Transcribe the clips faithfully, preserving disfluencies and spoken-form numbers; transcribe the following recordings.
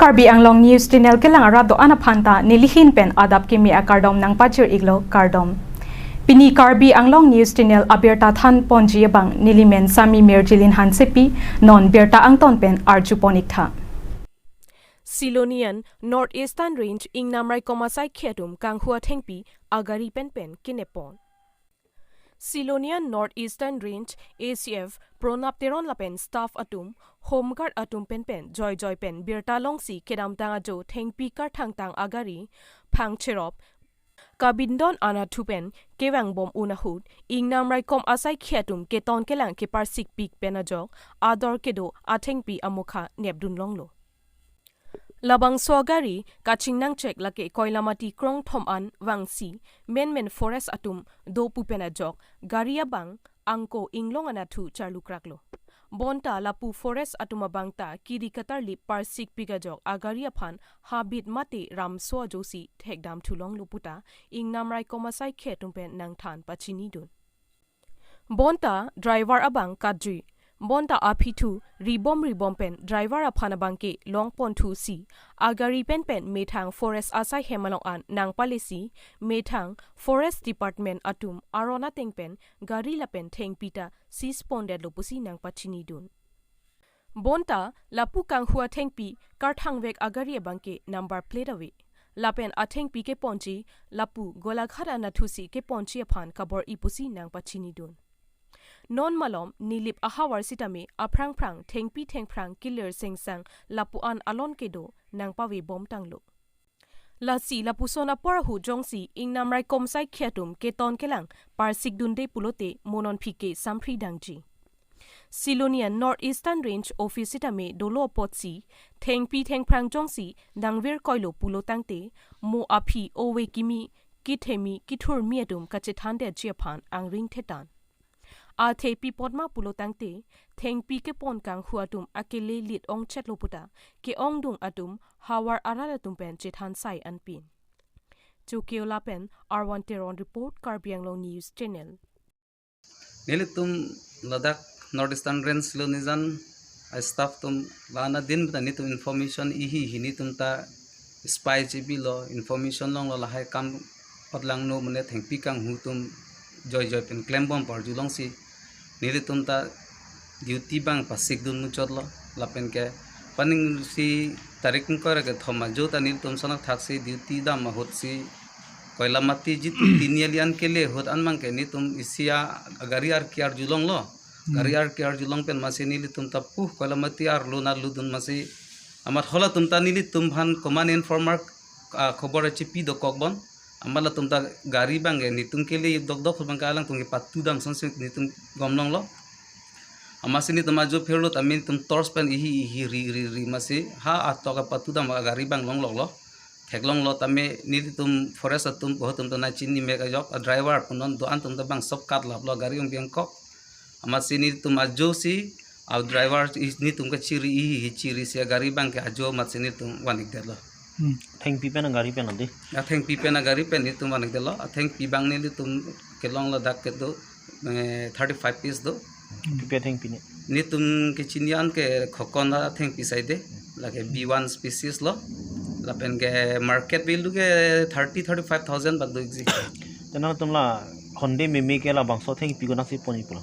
Karbi Anglong News Channel kelang arat do-an aphan ta nelihin pen adap kimi akardom nangpajir-iklo, kardom. Pini Karbi Anglong News Channel abirta thanponji abang nelimen Sami Mirjilin Hansepi, non birta angton pen arjupon-iktha. Silonian North Eastern Range ingnam raikom asaikhi atum kanghu athengpi agari penpen kenep pon. Silonian North Eastern Range A C F Pranab Teron lapen staff atum, Home Guard atum penpen joijoi pen birta longsi kedamtang ajo thengpi karthangtang agari phang cherop kabindon anatthu pen kevangbom un ahut ingnam raikom asaikhi atum keton kelang keparsikpik pen ajok ador kedo athengpi amokha nepdun longlo. Labangso agari kachingnangchek lake Koilamati krongthom an vangsi menmen forest atum do pu pen ajok gari abang angko inglong anatthu charlukraklo. Bonta lapu forest atum abang ta kiri katarlip parsikpik ajok agari aphan habit mate ramso ajosi thekdamthu longlo puta ingnam raikom asaikhi atum pen nangthan pachinidun. Bonta driver abang katjui. Bonta aphithu ribom ribom pen driver aphan abangke longponthusi agari penpen methang forest asai hem along an nangpalesi methang forest department atum aron ateng pen gari lapen thengpi ta seize pondetlo pusi nangpachinidun. Bonta lapu kanghu athengpi karthangvek agari abangke number plate ave. Lapen athengpi keponji lapu Golaghat anatthusi keponji aphan kabor-i pusi nangpachinidun. Non malom Nilip ahavar sitame aphrangphrang thengpi thengphrang kelir sengsang lapu an alon kedo nangpavebomtanglo. Lasi lapuson apor ahut jongsi ingnam raikom asaikhi atum keton kelang parsikdunde pulote mo non phike samphri dangji. Silonian North Eastern Range Office sitame dolo apotsi thengpi thengphrang jongsi nangvirkoilo pulo tangte mo aphi ove kimi kethemi kethurmi atum kachethandetji aphan angring thetan. Athe pi apot ma pulo tangte thengpi kepon kanghu atum akele lit ongchetlo puta ke-ongdung atum havar arat atum pen chethan sai anpin. Chokiola pen Arwan Teron report, Karbi Anglong News Channel. Nelitum ladak North Eastern Range Silonijan a-staff atum la-an adin ta nelitum information ihi hi nelitum ta spy chebilo, information longlo lahai kam patlangno mane thengpi kanghu atum joijoi pen klembom parjulongsi nelitum ta duty abang pasikdun muchotlo. Lapen ke paningsi tarik ingkoi ra kethom ajo ta nelitum sonak thaksi duty dam ahutsi Koilamati jitu tini ali an kele ahut an abangke nelitum isi agari arki arjulonglo. Gari arki arjulong pen masi nelitum ta pu Koilamati arlo na ludun masi amat halatum ta nelitum aphan command informer, ah, khobor chepi dokok bon. Amat latum ta gari abangke nelitum kele dokdok abangke alangtum kepatudam sonsi nelitum gomlonglo. Amatsi nelitum ajo phirlo tame nelitum torch pen ihi ihi ri ri ri masi ha atok apatudam agari abang longloklo. Theklonglo tame nelitum forest atum bohotum ta nangchini mek ajok, a-driver punon do-an atum ta bang sob katlaplo gari ong biang kok. Amatsi nelitum ajosi a-driver is nelitum kachiri ihi hi chirisi agari abangke ajo amatsi nelitum van-ikdetlo. Hmm. Thengpi pen agari pen adi? Athengpi pen agari pen nelitum van-ikdetlo. Athengpi abang nelitum kelong ladak kedo, eh, thirty-five piece do. Kopi athengpi ne? Nelitum kechini an ke khokon athengpi saide. Lake B one species lo. Lapen ke market value ke thirty, thirty-five thousand bak do-ikji. Te nangtum la honde meme ke labangso athengpi ko nangsi ponji pulo?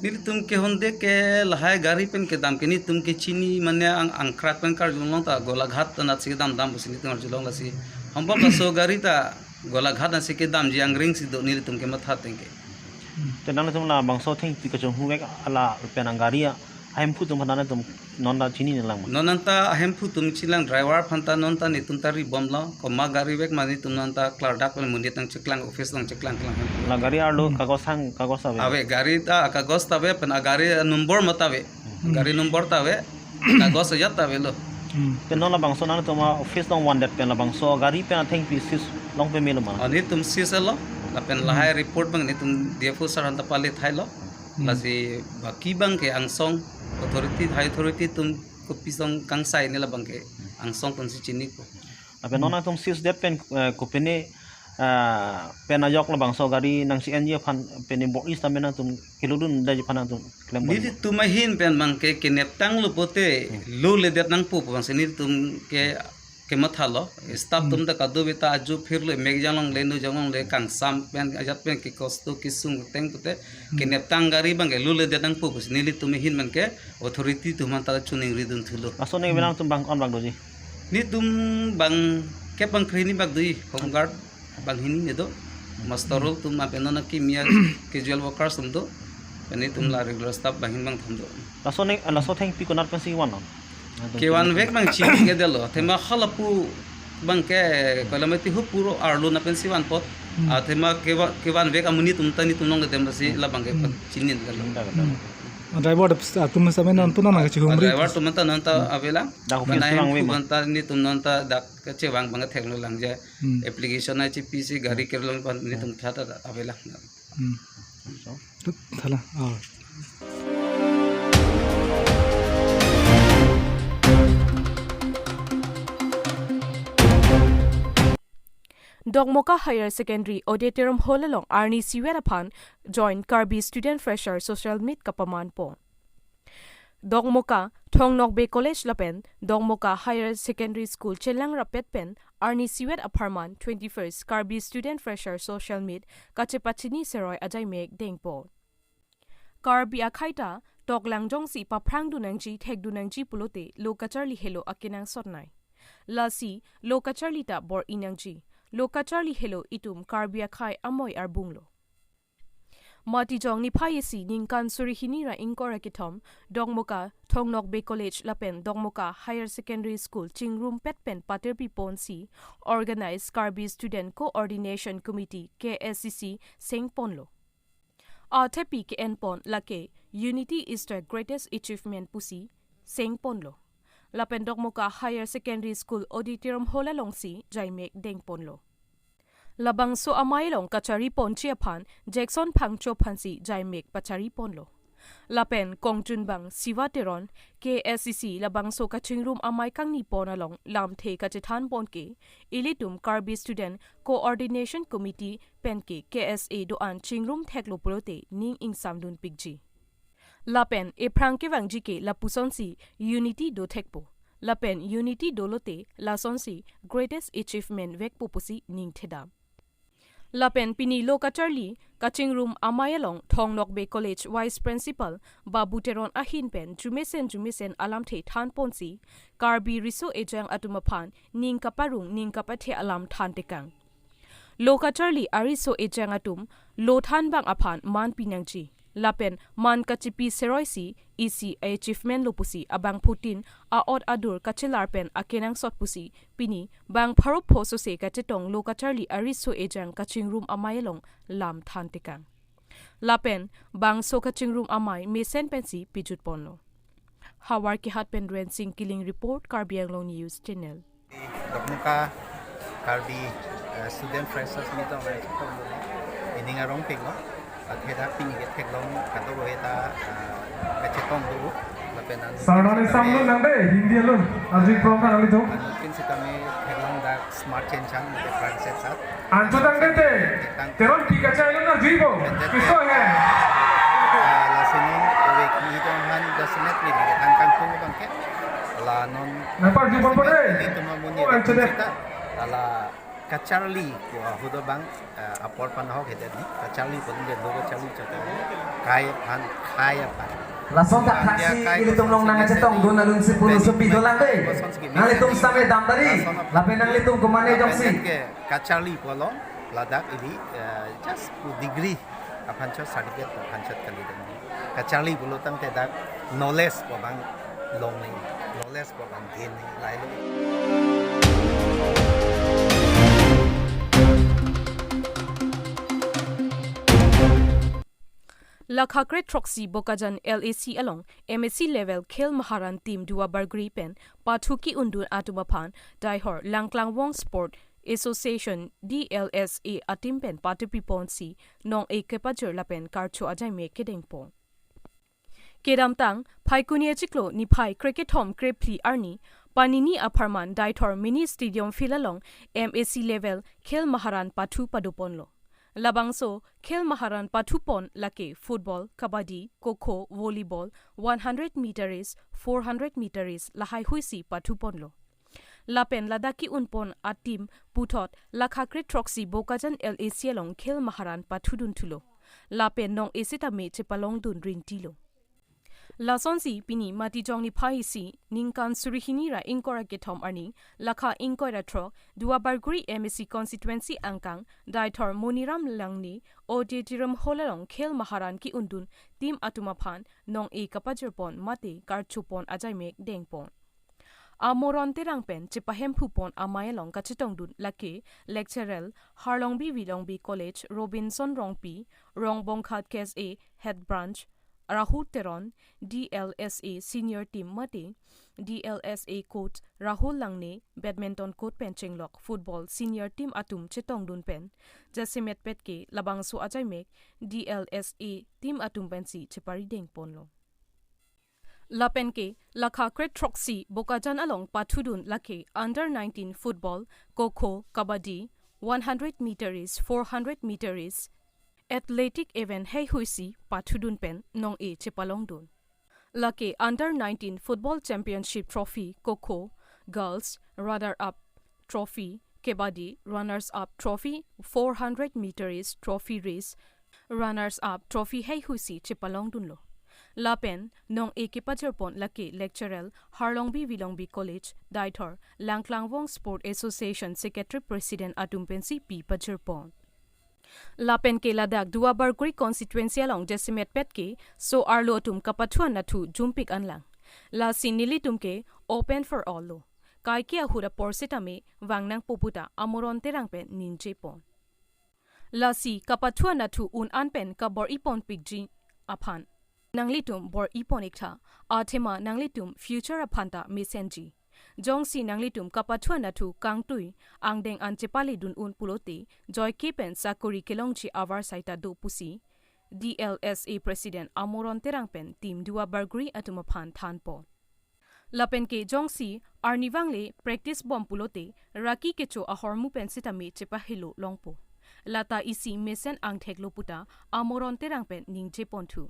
Nelitum ke honde ke lahai gari pen kedam ke nelitum kechini mane ang, angkrak pen karjulong ta Golaghat anatsi kedam dam pusi nelitum arjulong lasi. Hambok laso gari ta Golaghat anatsi kedamji angring si do nelitum kematha ateng ke. Te nangtum labangso athengpi kachonghu vek ala pen agari a ahemphu atum aphan nangtum non ta chinine lang ma? Non anta ahemphu atum chilang, driver aphan ta non ta nelitum ta ribomlo. Komat gari vek ma nelitum non ta klardak pen monit nangcheklang, office nangcheklang klang hemphu. La gari arlo kagos hang, kagos ave? Ave, gari ta kagos ta ave pen agari number ma ta ave. Hmm. Gari number ta ave. Kagos ajat ta avelo. Hmm. Te non labangso nangtum a-office along vandet pen labangso gari pen athengpi seize long pamelo ma? Ah, nelitum seize lo. Lapen lahai report abang nelitum D F O sir aphan ta pale thailo. Hmm. Lasi baki abangke angsong authority, high authority atum kopi song kangsai ne labangke angsong atumsi chiniko. Lapen non nangtum seize det pen, eh, kopine ah, pen ajok labangso gari nangsi-enji aphan pen bor-i sitame nangtum kelodundeji aphan nangtum klem pon. Nelitum ahin pen abangke keneptanglo pote, hmm, loledet nangpo pu abangsi nelitum ke, kemathalo. Staff, hmm, atum ta kadokave ta ajo phirlo, mek janglongle, nu janglongle, kangsam pen, ajat pen kekosto kesung ateng pote, hmm, keneptang gari abangke loledet nangpo pusi nelitum ahin abangke authority atum aphan ta choningridun thulo. Laso neng, hmm, nangtum bang ko-an bak doji? Nelitum bangkep bangkre hini bak doji, home guard banghini do, muster roll atum lapen non akimi a casual workers atum do, pen nelitum la regular staff banghini bangthom do. Laso neng, laso thengpi konat pensi vannon? Kevanvek abang chini kedetlo, athema halapu abangke koilamati hu puro arlo na pensi vanpot. Hmm. Athema keva-, kevanvek amonit atum ta nelitum along kedam si labangke, hmm, chini kedetlo. Hmm. Driver atum sitame non pu non nangkachihumri. Driver atum ta non ta, hmm, avelang. Dak office manai lang ve ma. Pu ta nelitum non ta dak kachevang abang theklonglang je. Hmm. Application nangchipisi gari, hmm, kerlong pan nelitum tha ta avelang. Hmm. So. Tut, thala. Oh. Dokmoka Higher Secondary Auditorium Hall along arni isivet aphan Joint Karbi Student Fresher Social Meet kapamanpo. Dokmoka Thong Nokbe College lapen Dokmoka Higher Secondary School chelang rapet pen arni isivet apharman twenty-first Karbi Student Fresher Social Meet kachepachini seroi ajaimek dengpo. Karbi akhei ta toklang jongsi paphrangdun nangji, thekdun nangji pulote lo kacharli helo akenangsotnei. Lasi lo kacharli ta bor-i nangji. Lo kacharli helo itum Karbi akhei amoi arbunglo. Matijong niphai isi ningkan suri hini ra ingkoi ra kethom, Dokmoka Thong Nokbe College lapen Dokmoka Higher Secondary School chingrumpet pen patirpi ponsi organize Karbi Student Coordination Committee, K S C C, sengponlo. Athepi ke-enpon lake Unity is the greatest achievement pusi sengponlo. Lapen Dokmoka Higher Secondary School Auditorium Hall alongsi jaimek dengponlo. Labangso amei along kachari ponji aphan Jackson Phangcho aphansi jaimek pachari ponlo. Lapen kongjunbang Siva Teron, K S C C, labangso kachingrum amei kangni pon along lamthe kachethan pon ke, ilitum Karbi Student Coordination Committee pen ke K S A do-an chingrum theklo pulote ning ingsamdun pikji. Lapen ephrang kevangji ke lapusonsi unity do thekpo. Lapen unity dolote lasonsi greatest achievement vekpo pusi ning thedam. Lapen pini lo kacharli kachingrum amei along Thong Nokbe College Vice Principal Babu Teron ahin pen jumesen jumesen alamthe than ponsi Karbi riso ejang atum aphan ning kaparong ning kapathe alam than tekang. Lo kacharli ariso ejang atum lo thanbang aphan man pinangji. Lapen man kachipi seroisi isi achievement lo pusi abangphutin a-ot adur kachelar pen akenangsot pusi pini bang pharo pho sose kachetong lo kacharli ariso ejang kachingrum amei along lam than tekang. Lapen bangso kachingrum amei mesen pensi pijut ponlo. Havar Kehat pen Rensing Killing report, Karbi Anglong News Channel. Dokmoka Karbi, eh, Student Freshers Meet along nangchetong dolo. Ining arong pik lo. Athe dak pini ketheklong kadokave ta, eh, kachetong dolo. Lapen an Sarnani samlo nang dei, Hindi alun. Arjun program kali tu. Anuttin sitame theklong dak smart change ang, mate Francais sat. Anchotang tete, Teron pi kachai lo na juibo. Kiso he. Ah, la sining, ove ki idong han, da sinet ni, ni, han kangtung abangke. La non. Napa juibo pore? Ni tuma muni. Oh, anchote. Ala kacharli, ko hudo bang, ah, apor pan ahok hedet ni. Kacharli pon de, do kacharli chot. Kai pan, kai pan. Lason ta thaksi, ilitum along nangchetongdun alun si pulo sopi dolang dei. Nanglitum sitame dam tari. Lapen nanglitum komane jongsi. Kacharli pulo, ladak ili, eh, just pu degree aphan chot, certificate aphan chot kali dong. Kacharli pulo tangte dak knowledge pu abang longle, knowledge pu abang gain lailo. Lakha kre throksi Bokajan L A C along M S C level Khel Maharan team Duar Bagori pen pathu ki-undun atum aphan Daihor Langklangvong Sport Association D L S A a team pen patirpi ponsi nong-e kepajir lapen karcho ajaimek kedengpo. Kedamtang Phaikuni achiklo niphai krekethom krephli arni Panini apharman Deithor Mini Stadium Field along M A C level Khel Maharan pathu padoponlo. Labangso Khel Maharan pathupon lake football, kabaddi, kho-kho, volleyball, one hundred meter race, four hundred meter race lahai huisi pathuponlo. Lapen ladak ke-unpon a-team puthot lakha krethroksi Bokajan L A C along Khel Maharan pathudunthulo. Lapen nong-e sitame chepalongdun rintilo. Lasonsi pini Matijong niphai isi ningkan surihini ra ingkoi ra kethom arni lakha ingkoi ra throk Duarbagori M A C constituency angkang Deithor Moniram Langne Auditorium Hall along Khel Maharan ke-undun team atum aphan nong-e kapajirpon mate karchopon ajaimek dengpon. Amoron Terang pen chepahemphupon amei along kachetongdun lake lecturer Harlongbi Vilongbi College Robinson Rongpi, Rongbongkhat K S A Head Branch Rahul Teron, D L S A senior team mate D L S A coach Rahul Langne, badminton coach pen chenglok football senior team atum chetongdun pen jasemet pet ke labangso ajaimek D L S A team atum pensi cheparidengponlo. Lapen ke lakha krethroksi Bokajan along pathudun lake under nineteen football, kho-kho, kabaddi, one hundred meter race, four hundred meter race, athletic event heihuisi pathudun pen nong-e chepalongdun. Lake under nineteen football championship trophy, kho-kho, girls, runner up trophy, kabaddi, runners up trophy, four hundred meter race trophy race, runners up trophy heihuisi chepalongdunlo. Lapen nong-e kepajirpon lake lecturer Harlongbi Vilongbi College Deithor, Langklangvong Sport Association Secretary President atum pensi pi pajirpon. Lapen ke ladak Duarbagori constituency along jasemet pet ke so-arlo atum kapathu anatthu jumpik anlang. Lasi nelitum ke open for all lo. Kaike ahut apor sitame vangnangpo puta Amoron Terang pen ningjepon. Lasi kapathu anatthu un-an pen kabor-iponpikji aphan nanglitum bor-ipon-iktha, athema nanglitum future aphan ta mesenji. Jongsi nanglitum kapathu anatthu kangtui angdeng an chepaledun un pulote joike pen sakori kelongji avarsai ta do pusi D L S A President Amoron Terang pen team Duarbagori atum aphan thanpon. Lapen ke jongsi arnivang le practice bom pulote raki kecho ahormu pen sitame chepahelo longpo. Lata isi mesen angtheklo puta Amoron Terang pen ningjeponthu.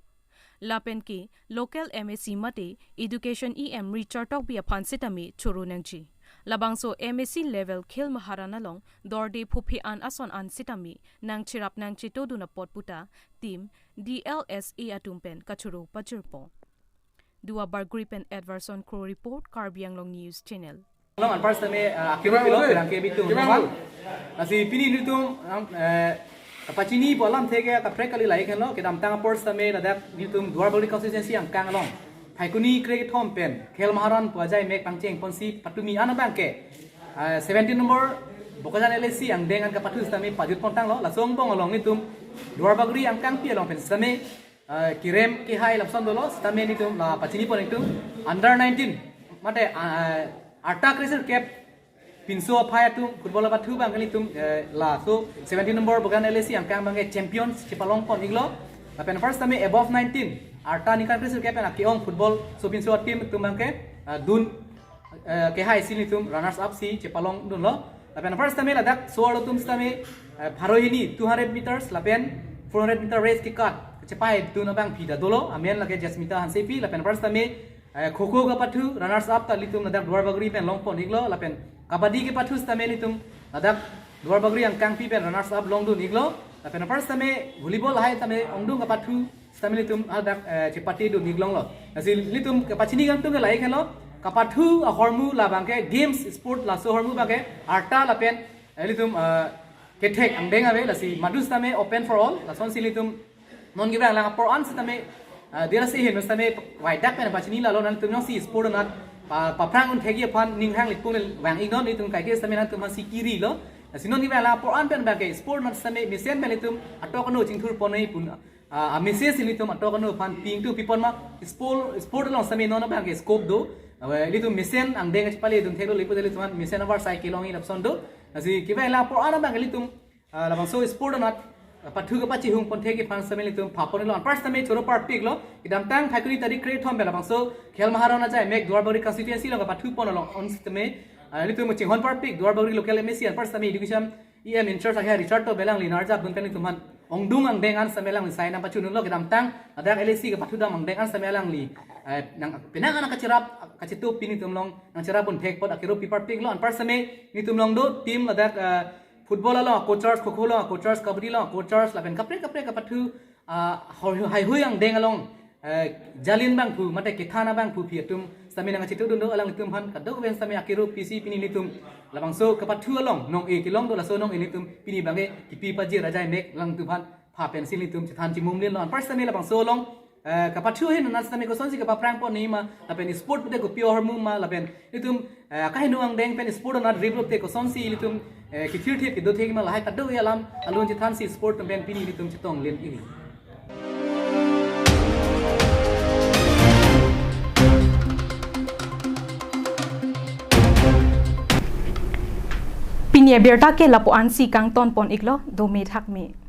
Lapen ke local M A C mate Education E M Richard Tokbi aphan sitame choro nangji. Labangso M A C level Khel Maharan along dorde phuphe an ason an sitame nangcherap nangchetodun apot puta team D L S A atum pen kachoro pajirpon. Duarbagori pen Edwardson Kro report, Karbi Anglong News Channel. Along anpar sitame, ah, akero pilo, kerang ke bitung. Lasi pini nelitum, ah, eh, kapachinipo alamthe ke kaprek kali lahai henlo, kedamtang apor sitame ladak nelitum Duarbagori constituency angkang along Phaikuni krekethom pen Khel Maharan pu ajaimek pangchengponsi patumi an abang ke, ah, seventeen number Bokajan L A C angdeng an kapathu sitame pajutpontanglo, laso angbong along nelitum Duarbagori angkangpi along pen sitame ah, kerem kehai lapuson dolo, sitame nelitum la pachinipon nelitum under nineteen, mate, ah, arta kresirkep pinso aphai atum football apathu abang nelitum, eh, laso seventeen number Bokajan L A C angkang abang ke champions chepalongpon-iklo. Lapen first time above nineteen, arta ningkan kresirkep pen ake-ong football so pinso a-team atum abang ke, ah, dun, eh, kehai si nelitum runners up si chepalongdunlo. Lapen first time ladak so-arlo atum sitame, eh, pharo hini two hundred meters lapen four hundred meter race kekat chepaidun abangpi ta dolo, amen lake Jasmita Hansepi. Lapen first time, eh, kho-kho kapathu runners up ta nelitum ladak Duarbagori pen longpon-iklo. Lapen kabaddi kepathu sitame nelitum ladak Duarbagori angkangpi pen runners up longdun-iklo. Lapen first time volleyball lahai sitame ongdung kapathu sitame nelitum hadak, eh, chepatedun-iklonglo. Lasi nelitum kapachini kangtung ke lahai henlo, kapathu ahormu labang ke games sport laso ahormu abang ke arta lapen, eh, nelitum, eh, kethek angdeng ave, lasi madu sitame open for all. Lasonsi nelitum non kevang lang apor an sitame, eh, D L S A ahin sitame waidak pen pachini lalo, nangtum jongsi sport anat pa, paphrang un thekji aphan ning hang likpung le vang-iknon, nelitum kaike sitame nangtum aphansi kirilo. Lasi non kevang lang apor an pen abang ke sport anat sitame mesen pen nelitum atok ano chingthurpon-e pu, ah, a-message nelitum atok ano aphan pingtung pipon ma, sport, sport along sitame non abang ke scope do. Ave nelitum mesen angdeng chepaledun theklo, lapu nelitum aphan mesen avarsai kelongji lapuson do. Lasi kevang lang apor an abang ke nelitum, ah, labangso sport anat Pathu kapachihung pon thek aphan sitame ilitum pha pon lo, anpar sitame choro parpik lo. Kedamtang Phaikuni tarik kre-thom pen labangso Khel Maharon ajai mek Duarbagori constituency along kapathu pon along on sitame, ah, ilitum chinghon parpik Duarbagori local M A C anpar sitame education E M in charge akhai Richard Tokbi alangli nangarjap dun pen ilitum aphan ongdung angdeng an sitame alangli sai nangpachun lo. Kedamtang ladak L A C kapathudam angdeng an sitame alangli, eh, nang penang an kacherap kachetu pini ilitum along nangcherap pon thek apot akero pi parpik lo. Anpar sitame ilitum along do team ladak, eh, football along coaches, kho kho along coaches, kabaddi along coaches, lapen kaprek kaprek kapathu, ah, hoi- haihui angdeng along, eh, jalin abangphu mate kethan abangphu aphi atum sitame nangkachetu dun do. Alanglitum aphan kadokave sitame akero pisi pini ilitum labangso kapathu along nong-e kelong do, laso nong-e ilitum pini abangke kipi pajir ajai mek alanglitum aphan pha pensi ilitum chethan chimum lin lo. Anpar sitame labangso along, eh, kapathu ahin anat sitame kosonsi kapaprang pon nangji ma, lapen sport pute kopi ahormu ma, lapen ilitum, eh, kaheno angdeng pen sport anat rip lote kosonsi ilitum, eh, kithir thek kedo thek ma, lahai kadokave alam alun chethansi sport atum pen pini ilitum chetong lin iklo. Pini abirta ke lapu-ansi kangton pon iklo, dome thakme.